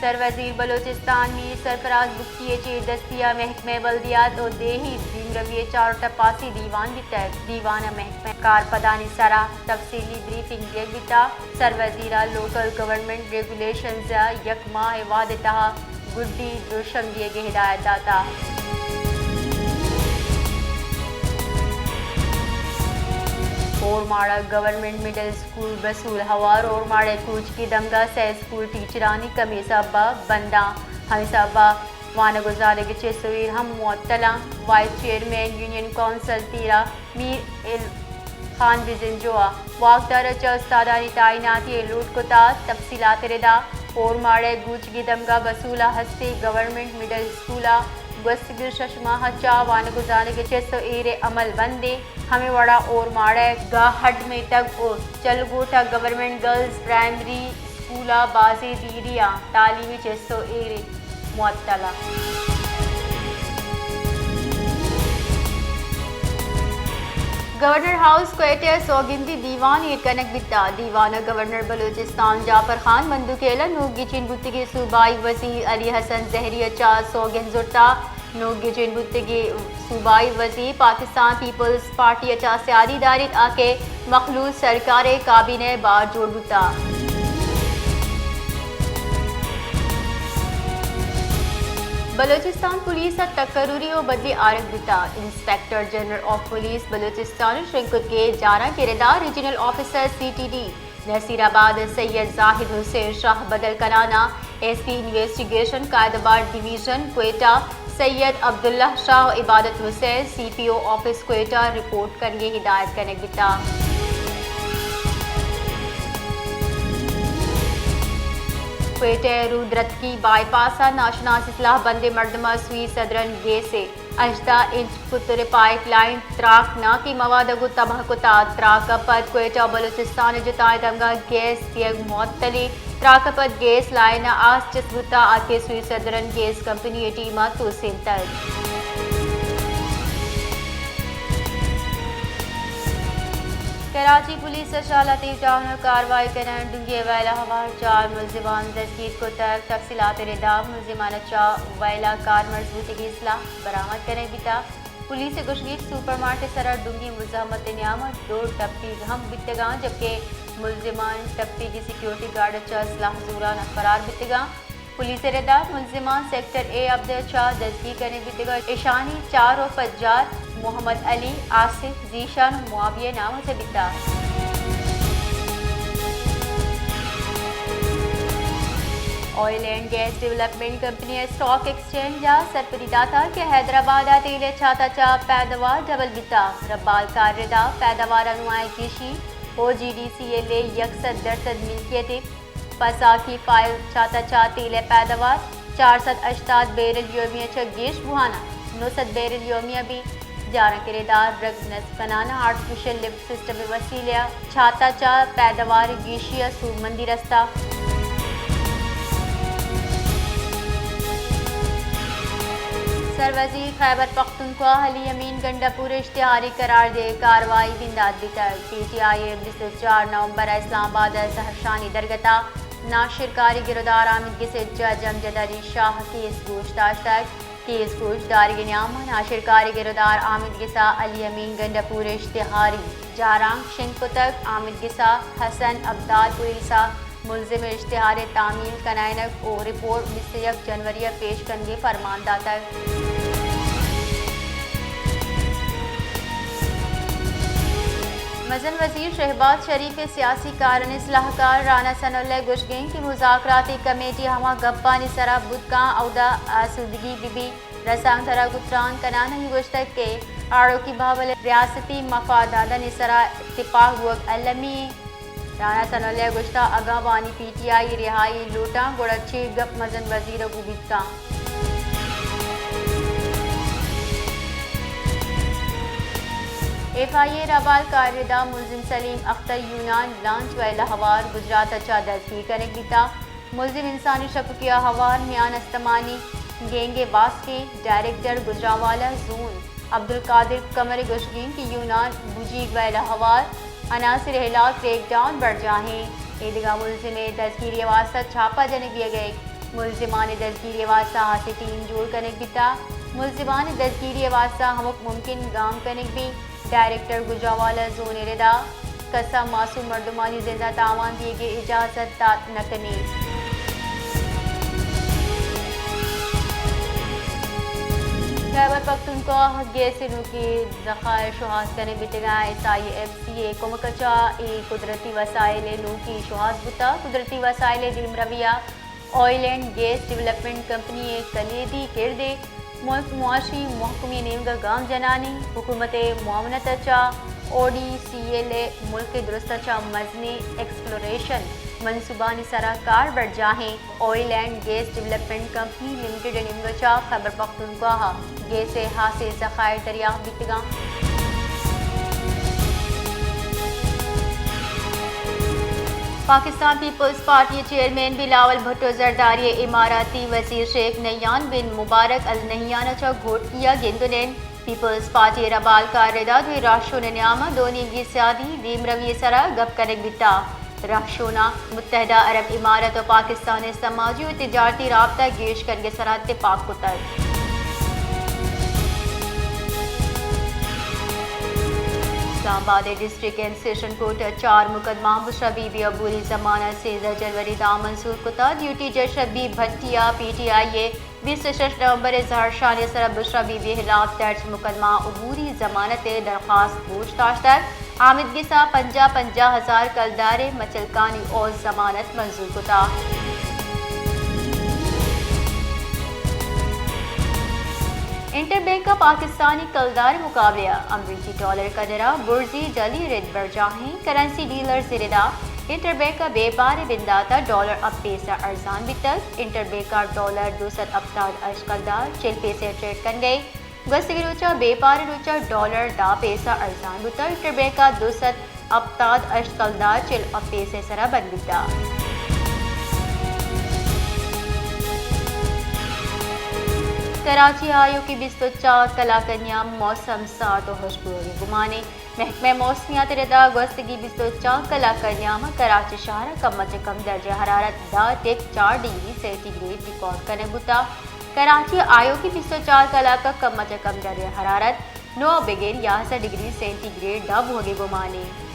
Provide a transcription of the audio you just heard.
سروزیر بلوچستان میر سرفراز بگٹی ءِ چیر دستی ءَ محکمہ بلدیات ءُ دیہی دیمروی ءِ چارٹ ءَ پاسی دیوان بیتگ۔ دیوان ءَ محکمہ ءِ کارپدانی سرا تفصیلی بریفنگ دیگ بیتگ۔ سروزیر ءَ لوکل گورنمنٹ ریگولیشنز ءَ یک ماہ ءِ وھد ءِ تہا گڈی درشمبی ئیگ ءِ ہدایت داتگ۔ اورماڑہ گورنمنٹ مڈل اسکول بسول ہوار۔ اورماڑہ کوچگی دمگا سئے اسکول ٹیچرانی کمی سبب ءَ بنداں، ہمے سبب ءَ وانگ ءُ زانگ ءِ چست ءُ ایر ہم معطل اَنت۔ وائس چیئرمین یونین کونسل تیرا میر ال خان بزنجو ءَ واکدار ءَ چہ استادانی تعیناتی ءِ لوٹ کتگ۔ تفصیلات ءِ ردا اورماڑہ ءِ گوچگی دمگا بسول ءَ ہستیں گورنمنٹ مڈل اسکول ءَ گوستگیں شش ماہ ءَ چہ وانگ ءُ زانگ ءِ چست ءُ ایر ءِ عمل بند اِنت۔ ہمے وڑا اورماڑہ ءِ گاہڈ میتگ ءُ چلگوٹ ءَ گورنمنٹ گرلز پرائمری اسکول ءَ بازیں دیری ءَ تعلیمی چست ءُ ایر معطل اَنت۔ گورنر ہاؤس کوئٹہ ءَ سوگندی دیوان ایر کنگ بیتگ۔ دیوان ءَ گورنر بلوچستان جعفر خان بندوکیل ءَ نوک گچین بوتگیں صوبائی وزیر علی حسن زہری ءَ چہ سوگند زرتگ۔ نوک گچین بوتگیں صوبائی وزیر پاکستان پیپلز پارٹی ءَ چہ سیادی داریت، آ کہ مخلوط سرکار ءِ کابینہ ءِ بار جوڑ بوتگ۔ بلوچستان پولیس ءَ تقرری ءُ بدلی آرگ بوتگ۔ Inspector general of police Balochistan ءِ شنگ کتگیں جاراں کہ ردا regional officer C T D Nasirabad Syed زاہد حسین شاہ بدل کنان ءَ ایس پی انویسٹیگیشن قائد آباد ڈویژن کوئٹہ سید عبداللہ شاہ ءُ Ibadat Hussain C P O office Quetta report کنگ ءِ ہدایت کنگ بیتگ۔ کوئٹہ ءِ رودرتکی بائی پاس ءَ ناشناس سلاہ بندیں مردم ءَ سوئی سدرن گیس ءِ ہژدہ انچ قطر پائپ لائن تراک ناکیں مواد ءَ گوں تباہ کتگ۔ تراک ءَ پد کوئٹہ ءُ بلوچستان ءِ جتائیں دمگاں گیس دیگ معطل اِنت۔ تراک ءَ پد گیس لائن ءَ آس چست بوتگ، آ کہ سوئی سدرن گیس کمپنی ءِ ٹیم ءَ توسینتگ۔ کراچی پولیس ءَ شال لطیف ٹاؤن ءَ کاروائی کنان ڈونگی ءِ ویلہ ہوار چار ملزمان دزگیر کتگ۔ تفصیلات ءِ ردا ملزمان ءَ چہ ویلہ کارمرز بوتگیں سلاہ برآمد کنگ بیتگ۔ پولیس ءِ گوشگ اِنت سپر مارٹ ءِ سرا ڈونگی مزاحمت ءِ نیام ءَ دو ٹپیگ ہم بیتگ اَنت، جبکہ ملزمان ٹپیگ ءِ سیکورٹی گارڈ ءَ چہ سلاہ زوران ءَ فرار بیتگ اَنت۔ پولیس ءِ ردا ملزمان سیکٹر اے ہبدہ ءَ چہ دزگیر کنگ بیتگ اَنت۔ ایشانی چار ءُ پجار محمد علی، آصف، ذیشان ءُ معاویہ ءِ نام ءَ چہ بیتگ۔ Oil and gas development company ءَ اسٹاک ایکسچینج ءَ سرپدی داتگ کہ حیدرآباد ءَ تیل ءِ چھات ءَ چہ پیدوار ڈبل بیتگ۔ ربال کار ءِ ردا پیدوار ءَ نمائیں گیشی O G D C L ءِ یک سد درسد ملکیت اِنت۔ پہ ساکھی فائیو چھات ءَ چہ تیل ءِ پیدوار چار سد ہشتاد بیرل یومیہ چہ گیش بوہان ءَ نو سد بیرل یومیہ بیت۔ جاراں کہ ردار رگ نصب کنان ءَ آرٹیفیشل لفٹ سسٹم ءِ وسیلہ ءَ چھات ءَ چہ پیدوار گیشی ءَ سوبمندی رستہ۔ سروزیر خیبر پختونخوا علی امین گنڈا پور اشتہاری قرار دے کاروائی بندات بیتگ۔ پی ٹی آئی ءِ بیست ءُ چار نومبر ءَ اسلام آباد ءِ زہرشانی درگت ءَ ناشرکاری گرودار آمید گس ءِ جج امجد علی شاہ ءَ کیس گوش داشتگ۔ کیس گوش دارگ ءِ نیام ءَ ناشرکاری گرودار آمید گس ءَ علی امین گنڈا پور اشتہاری جارانک شنگ کتگ۔ آمید گس ءَ حسن ابدال پولیس ءَ ملزم اشتہار ءِ تامیل کنائینگ ءُ رپورٹ بیست ءُ یک جنوری ءَ پیش کنگ ءِ فرمان داتگ۔ مزن وزیر شہباز شریف ءِ سیاسی کارانی سلاہکار رانا ثناء اللہ ءِ گوشگ اِنت کہ مذاکراتی کمیٹی ہما گپانی سرا بوت کن اودا آسودگی بہ بیت۔ رسانکدر ءَ گوں تران کنان ءَ گوشتگ کہ آڑوکی بہبل ءِ ریاستی مفاداتانی سرا اتفاق بوگ المی اِنت۔ رانا ثناء اللہ ءَ گوشتگ، اگاں بانی پی ٹی آئی رہائی لوٹاں، گڑا چے گپ مزن وزیر ءَ گوں بیت کنت؟ ایف آئی اے ربال کار ءِ ردا ملزم سلیم اختر یونان لانچ ویلہ ہوار گجرات ءَ چہ دزگیر کنگ بیتگ۔ ملزم انسانی شپکی ءَ ہوار میان استمانی گینگ ءِ باسکیں ڈائریکٹر گوجرانوالہ زون عبدالقادر قمر ءِ گوشگ اِنت کہ یونان بوجیگ ویلہ ہوار عناصر ءِ ہلاس کریک ڈاؤن برجاہ اِنت۔ اے دگہ ملزم ءِ دزگیری ءِ واستہ چھاپہ جنگ بیگ ءَ اِنت۔ ملزمان ءِ دزگیری ءِ واستہ ہاسیں ٹیم جوڑ کنگ بیتگ۔ ملزمان ءِ دزگیری ءِ واستہ ہمک ممکن گام کنگ بیت۔ ڈائریکٹر گوجرانوالہ زون ءِ ردا کس ءَ معصوم مردمانی زند ءَ تاوان دیگ ءِ اجازت دات نہ کنیں۔ خیبر پختونخوا گیس ءِ نوکیں ذخائر شوہاز کنگ بیتگ انت۔ ایس آئی ایف سی ءِ کمک ءَ چہ اے قدرتی وسائل ءِ نوکی شوہاز بوتگ۔ قدرتی وسائل ءِ دیمروی ءَ oil and gas development company ءِ کلیدی کردے۔ ملک معاشی محکمی ءِ نیمگ ءَ گام جنان انت۔ حکومت ءِ معاونت ءَ چہ او ڈی سی ایل ءِ ملک ءِ درست ءَ چہ مزنیں ایکسپلوریشن منصوبانی سرا کار برجاہ انت۔ Oil and gas development company limited ءِ نیمگ ءَ چہ خیبر پختونخوا ءَ گیس ءِ ہاسیں ذخائر دریافت بیتگ انت۔ پاکستان پیپلز پارٹی ءِ چیئرمین بلاول بھٹو زرداری ءِ اماراتی وزیر شیخ نہیان بن مبارک النہیان ءَ چہ گھوٹکی ءَ گندن انت۔ پیپلز پارٹی ءِ ربالکار ءِ ردا دوئیں راہشون ءِ نیام ءَ دو نیمگی سیادی دیمروی ءِ سرا گپ کنگ بیتگ۔ راہشوناں متحدہ عرب امارات ءُ پاکستان ءِ سماجی ءُ تجارتی رابطہ گیش کنگ ءِ سرا تپاک کتگ۔ اسلام آباد ءِ ڈسٹرکٹ اینڈ سیشن کورٹ ءَ چار مقدمہ بشری بی بی عبوری ضمانت سیزدہ جنوری ءَ منظور کتگ۔ ڈیوٹی جج شبیر بھٹی ءَ پی ٹی آئی ءِ بیست ءُ شش نومبر ءِ زہرشانی ءِ سرا بشری بی بی ءِ ہلاپ درج مقدمہ عبوری ضمانت ءِ درخواست گوش داشتگ۔ آمدگس ءَ پنجاہ پنجاہ ہزار کلدار ءِ مچلکانی عوض ضمانت منظور کتگ۔ انٹر بینک ءَ پاکستانی کلدار ءِ مقابلہ ءَ امریکی ڈالر ءِ قدر ءَ برزی جلی رد برجاہ انت۔ کرنسی ڈیلرز ءِ ردا انٹر بینک ءَ بیپار ءِ بندات ءَ ڈالر ہپت پیسہ ارزان بیتگ۔ انٹر بینک ءَ ڈالر دو سد ہپتاد ءُ ہشت کلدار چل پیسہ ٹریڈ کنگ ءَ انت۔ گوستگیں روچ ءَ بیپار ءِ روچ ءَ ڈالر دہ پیسہ ارزان بوتگ۔ انٹر بینک ءَ دو سد ہپتاد ءُ ہشت کلدار چل ءُ ہپت پیسہ ءِ سرا بند بیتگ۔ کراچی ءَ آیوکیں بیست ءُ چار کلاک ءِ نیام ءَ موسم سارد ءُ ہشک بوگ ءِ گمان انت۔ محکمہ موسمیات ءِ ردا گوستگیں بیست ءُ چار کلاک ءِ نیام ءَ کراچی شہر ءَ کم ءَ چہ کم درجہ حرارت دہ ٹک چار ڈگری سینٹی گریڈ ریکارڈ کنگ بوتگ۔ کراچی ءَ آیوکیں بیست ءُ چار کلاک ءَ کم ءَ چہ کم درجہ حرارت نو بگر یازدہ ڈگری سینٹی گریڈ داں بوگ ءِ گمان انت۔